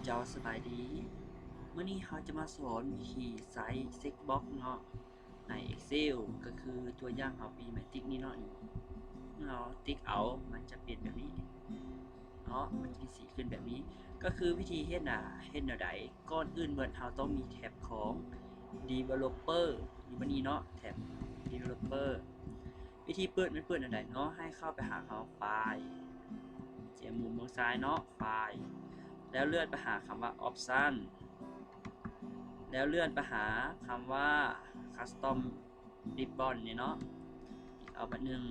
ເຈົ້າສະບາຍດີ. ມື້ນີ້ເຮົາຈະມາສອນວິທີໃຊ້ເຊັກບັອກເນາະ ໃນ Excel ກໍຄືຕົວຢ່າງເຮົາມີໝາຍຕິກນີ້ເນາະ ນີ້ ເມື່ອເຮົາຕິກເອົາ ມັນຈະເປັນແບບນີ້ເນາະ ມັນຈະມີສີຂຶ້ນແບບນີ້. ກໍຄືວິທີເຮັດນະ ເຮັດແນວໃດ? ກ່ອນອື່ນເໝິດເຮົາຕ້ອງມີແທັບຂອງ Developer ຢູ່ບ່ອນນີ້ເນາະ ແທັບ Developer. ວິທີເປີດ ມັນເປີດແນວໃດເນາະ? ໃຫ້ເຂົ້າໄປຫາເຮົາ File ແຈມມຸມເບື້ອງຊ້າຍເນາະ File ແລ້ວເລື່ອນໄປຫາຄຳວ່າ Option ແລ້ວເລື່ອນໄປຫາຄຳວ່າ Custom Ribbon ນີ້ເນາະ ອີກເອົາບາດໜຶ່ງ.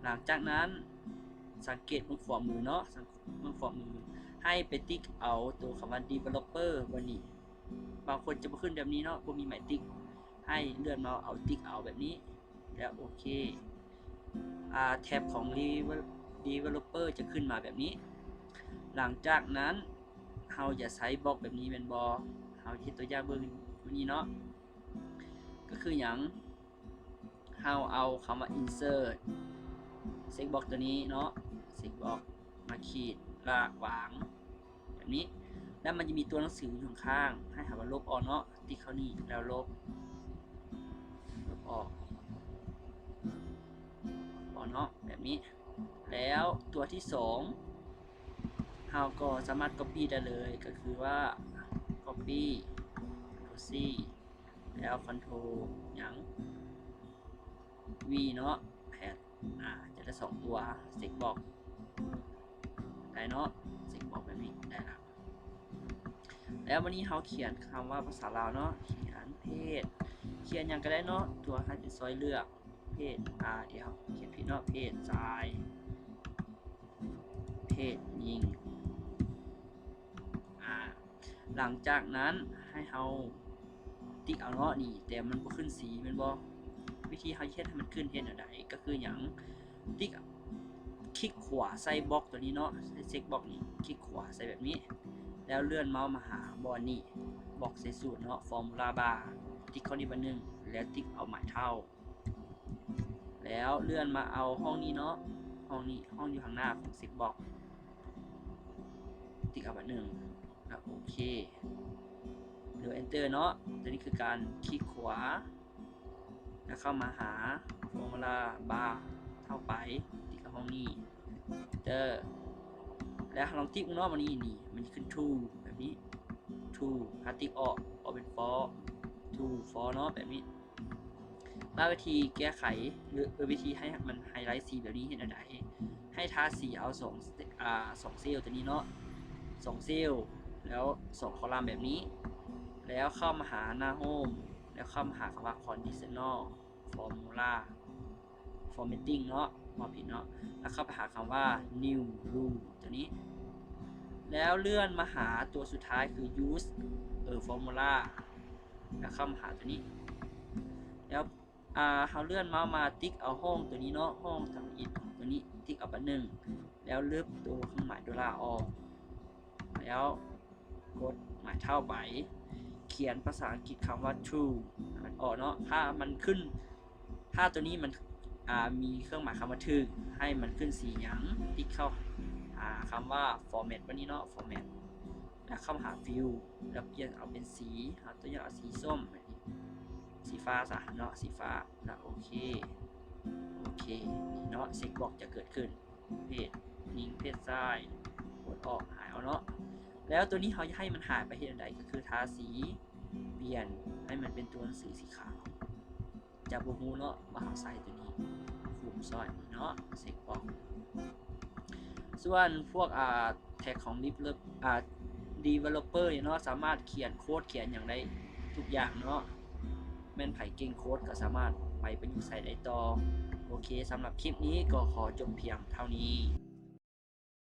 ຫຼັງຈາກນັ້ນ ສັງເກດເບິ່ງຂວາມືເນາະ ເບິ່ງຂວາມື ໃຫ້ໄປຕິກເອົາໂຕຄຳວ່າ Developer ບ່ອນນີ້. ບາງຄົນຈະບໍ່ຂຶ້ນແບບນີ້ເນາະ ບໍ່ມີໝາຍຕິກ ໃຫ້ເລື່ອນເມົາສ໌ເອົາ ຕິກເອົາແບບນີ້ ແລ້ວໂອເຄ. ອາ ແທັບຂອງ Devel- Developer ຈະຂຶ້ນມາແບບນີ້. ຫຼັງຈາກນັ້ນ ເຮົາຈະໃຊ້ບັອກແບບນີ້ແມ່ນບໍ່? ເຮົາເຮັດຕົວຢ່າງເບິ່ງມື້ນີ້ເນາະ ກໍຄືຫຍັງ? ເຮົາເອົາຄຳວ່າ Insert ເຊັກບັອກໂຕນີ້ເນາະ ເຊັກບັອກ ມາຂີດລາກວາງແບບນີ້ ແລ້ວມັນຈະມີຕົວໜັງສືຢູ່ຂ້າງໆ ໃຫ້ເຮົາວ່າລົບອອກເນາະ ຕິກເຂົ້ານີ້ແລ້ວລົບ ລົບອອກ ອອກເນາະ ແບບນີ້. ແລ້ວຕົວທີສອງ ເຮົາກໍສາມາດ Copy ໄດ້ເລີຍ ກໍຄືວ່າ Copy Ctrl C ແລ້ວ Ctrl ຫຍັງ V ເນາະ Pad ອາ ຈະໄດ້ສອງຕົວ ເຊັກບັອກ ໄດ້ເນາະ ເຊັກບັອກແບບນີ້ໄດ້ລະ. ແລ້ວບາດນີ້ເຮົາຂຽນຄຳວ່າພາສາລາວເນາະ ຂຽນເພດ ຂຽນຫຍັງກໍໄດ້ເນາະ ຕົວໃຫ້ເປັນຊ່ອຍເລືອກ ເພດ ອາ ດຽວຂຽນຜິດເນາະ ເພດຊາຍ ເພດຍິງ ອາ ຫຼັງຈາກນັ້ນໃຫ້ເຮົາຕິກເອົາເນາະ ນີ້ ແຕ່ມັນບໍ່ຂຶ້ນສີແມ່ນບໍ່? ວິທີເຮົາເຮັດໃຫ້ມັນຂຶ້ນເຮັດແນວໃດ? ກໍຄືຫຍັງ? ຕິກ ຄລິກຂວາໃສ່ບັອກໂຕນີ້ເນາະ ໃສ່ເຊັກບັອກນີ້ ຄລິກຂວາໃສ່ແບບນີ້ ແລ້ວເລື່ອນເມົາສ໌ມາຫາບ່ອນນີ້ ບັອກໃສ່ສູດເນາະ Formula Bar ຕິກເຂົ້ານີ້ບາດໜຶ່ງ ແລ້ວຕິກເອົາໝາຍເທົ່າ ແລ້ວເລື່ອນມາເອົາຫ້ອງນີ້ເນາະ ຫ້ອງນີ້ ຫ້ອງຢູ່ຂ້າງໜ້າຂອງເຊັກບັອກ ຕິກເອົາບາດໜຶ່ງ ແລ້ວໂອເຄ ຫຼື Enter ເນາະ ຕົວນີ້ຄືການຄລິກຂວາ ແລ້ວເຂົ້າມາຫາ Formula Bar ເຂົ້າໄປ ຕິກເຂົ້າຫ້ອງນີ້ Enter ແລ້ວເຮົາລອງຕິກເນາະ ບາດນີ້ນີ້ ມັນຈະຂຶ້ນ True ແບບນີ້ True ຖ້າຕິກອອກ ອອກເປັນ False True False ເນາະ ແບບນີ້. ແລ້ວວິທີແກ້ໄຂ ຫຼື ເອີ ວິທີໃຫ້ມັນ highlight ສີແບບນີ້ເຮັດແນວໃດ? ໃຫ້ທາສີເອົາສອງ ອາ ສອງເຊວໂຕນີ້ເນາະ ສອງເຊວ ແລ້ວສອງຄໍລັມແບບນີ້ ແລ້ວເຂົ້າມາຫາໜ້າ Home ແລ້ວເຂົ້າມາຫາຄຳວ່າ Conditional Formula Formatting ເນາະ ເວົ້າຜິດເນາະ ແລ້ວເຂົ້າໄປຫາຄຳວ່າ New Rule ໂຕນີ້ ແລ້ວເລື່ອນມາຫາຕົວສຸດທ້າຍຄື Use a Formula ແລ້ວເຂົ້າມາຫາໂຕນີ້ ແລ້ວ ອາ ເຮົາເລື່ອນເມົາສ໌ມາຕິກເອົາຫ້ອງໂຕນີ້ເນາະ ຫ້ອງທຳອິດໂຕນີ້ ຕິກເອົາບາດໜຶ່ງ ແລ້ວລຶບໂຕເຄື່ອງໝາຍໂດລາອອກ ແລ້ວກົດໝາຍເທົ່າໄປ ຂຽນພາສາອັງກິດຄຳວ່າ True ໃຫ້ມັນອອກເນາະ ຖ້າມັນຂຶ້ນ ຖ້າໂຕນີ້ມັນ ອາ ມີເຄື່ອງໝາຍຄຳວ່າຖືກ ໃຫ້ມັນຂຶ້ນສີຫຍັງ? ຕິກເຂົ້າຫາຄຳວ່າ Format ບາດນີ້ເນາະ Format ແລ້ວເຂົ້າມາຫາ Fill ແລ້ວປ່ຽນເອົາເປັນສີ ເຮົາຕົວຢ່າງເອົາສີສົ້ມ ສີຟ້າຊະເນາະ ສີຟ້າ ແລ້ວໂອເຄ ໂອເຄ ນີ້ເນາະ ເຊັກບັອກຈະເກີດຂຶ້ນ ເພດຍິງ ເພດຊາຍ ກົດອອກ ຫາຍເອົາເນາະ ແລ້ວໂຕນີ້ເຮົາຢາກໃຫ້ມັນຫາຍໄປເຮັດແນວໃດ? ກໍຄືທາສີ ປ່ຽນໃຫ້ມັນເປັນຕົວໜັງສືສີຂາວ ຈະບໍ່ຮູ້ເນາະວ່າເຮົາໃສ່ໂຕນີ້ ຄຸມຊ້ອນນີ້ເນາະ ເຊັກບັອກ. ສ່ວນພວກ ອາ ແທັກຂອງ Develop- ອາ Developer ນີ້ເນາະ ສາມາດຂຽນໂຄດຂຽນຫຍັງໄດ້ທຸກຢ່າງເນາະ ແມ່ນໃຜເກັ່ງໂຄດກໍສາມາດໄປປະຍຸກໃຊ້ໄດ້ຕໍ່. ໂອເຄ ສຳລັບຄລິບນີ້ກໍຂໍຈົບພຽງເທົ່ານີ້.